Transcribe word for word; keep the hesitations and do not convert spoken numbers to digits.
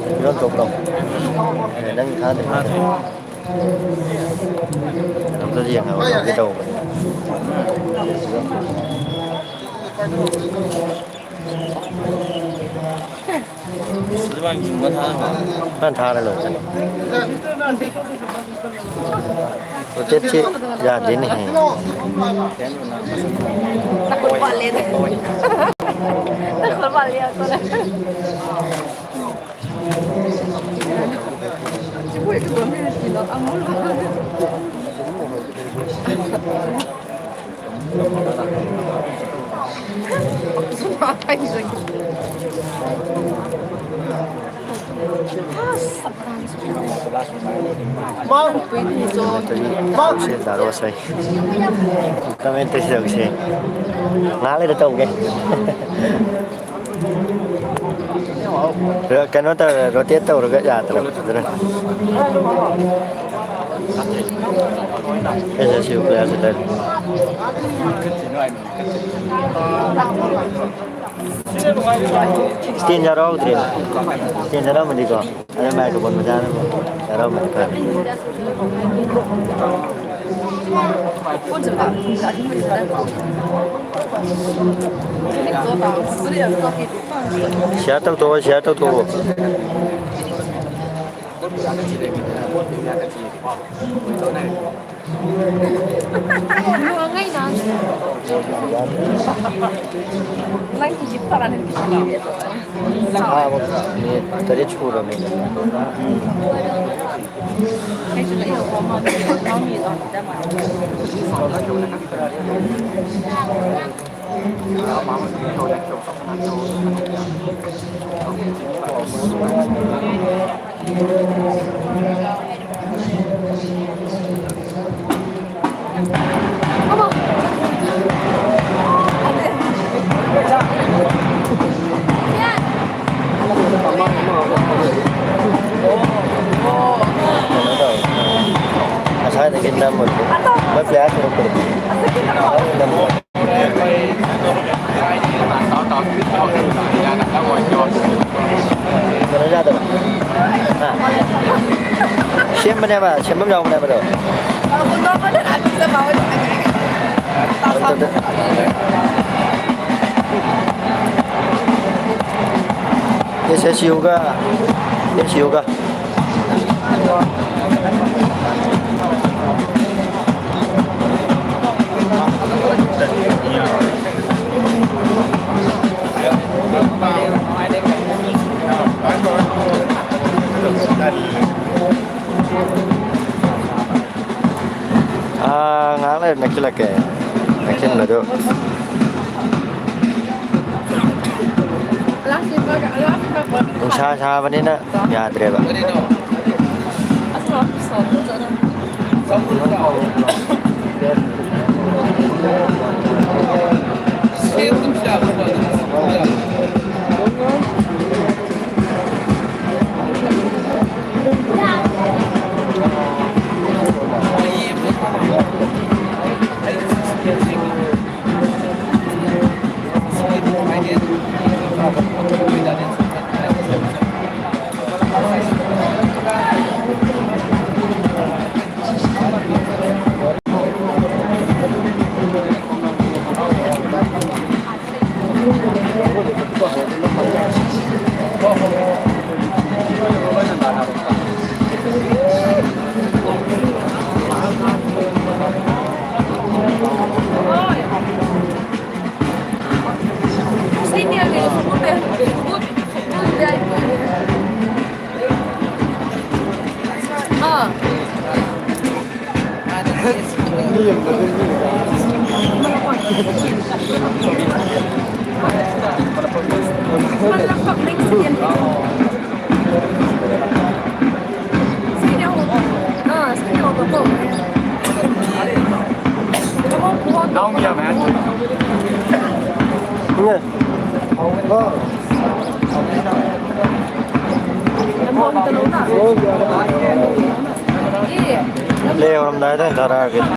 ꯐꯤꯔꯣꯜ ꯊꯣꯛꯄ꯭ꯔꯣ? ꯑꯦ, ꯅꯪ ꯊꯥꯗ꯭ꯔꯤ꯫ ꯑꯝꯇ ꯌꯦꯡꯉꯣ, ꯀꯩ ꯇꯧꯕꯅꯣ? ꯐꯖꯅ ꯊꯥꯔ ꯂꯣꯏꯔꯦ ꯀꯩꯅꯣ꯫ ꯔꯣꯇꯦꯠꯁꯤ ꯌꯥꯗꯦꯅꯦꯍꯦ꯫ ꯀꯃꯦꯟꯇꯔꯤ ꯇꯧꯁꯦ꯫ ꯉꯥꯏꯍꯥꯛ ꯂꯩꯔ ꯇꯧꯒꯦ꯫ ꯀꯩꯅꯣ ꯇꯧꯔꯦ, ꯔꯣꯇꯦꯠ ꯇꯧꯔꯒ ꯌꯥꯗ꯭ꯔꯕ ꯑꯗꯨꯅ꯫ ꯑꯦꯁ ꯑꯦꯁ ꯌꯨ ꯄ꯭ꯂꯦꯌꯔꯁꯤ ꯇꯧꯔꯦ꯫ ꯁ꯭ꯇꯦꯟ ꯌꯥꯎꯔꯛꯍꯧꯗ꯭ꯔꯦ꯫ ꯁ꯭ꯇꯦꯟ ꯌꯥꯎꯔꯛꯑꯝꯃꯗꯤꯀꯣ꯫ ꯑꯗ ꯃꯥꯏꯀ꯭ꯔꯣꯐꯣꯟ ꯃꯆꯥ ꯑꯃ ꯌꯥꯎꯔꯝꯃꯗꯤ ꯐꯅꯤ꯫ ꯁꯤꯌꯥꯔ ꯇꯧꯊꯣꯛꯑꯣ, ꯁꯤꯌꯥꯔ ꯇꯧꯊꯣꯛꯑꯣ꯫ ꯐꯥꯕ ꯃꯤꯅꯤꯠ ꯇꯔꯦꯠ ꯁꯨꯔꯕꯅꯤ꯫ ꯉꯁꯥꯏꯗꯒꯤ ꯅꯝꯕꯗꯨ ꯃꯣꯏ ꯄ꯭ꯂꯦꯌꯥꯔ ꯊꯣꯛꯂꯛꯄꯗꯣ꯫ ꯀꯩꯅꯣ ꯌꯥꯗꯕ꯫ ꯍꯥ? ꯁꯦꯝꯕꯅꯦꯕ, ꯁꯦꯝꯐꯝ ꯌꯥꯎꯕꯅꯦꯕ ꯑꯗꯣ꯫ ꯑꯗꯨꯗ꯫ ꯑꯦꯁ ꯑꯦꯁ ꯌꯨꯒ, ꯑꯦꯁ ꯌꯨꯒ꯫ ꯑꯥ, ꯉꯥꯏꯍꯥꯛ ꯂꯩꯔ ꯅꯛꯁꯤꯜꯂꯛꯀꯦ꯫ ꯅꯛꯁꯤꯟꯕꯗꯨ꯫ ꯅꯨꯡꯁꯥ ꯁꯥꯕꯅꯤꯅ ꯌꯥꯗ꯭ꯔꯦꯕ꯫ ꯄ꯭ꯂꯦ ꯍꯧꯔꯝꯗꯥꯏꯗ ꯑꯣꯏꯅ ꯊꯥꯔꯛꯑꯒꯦ꯫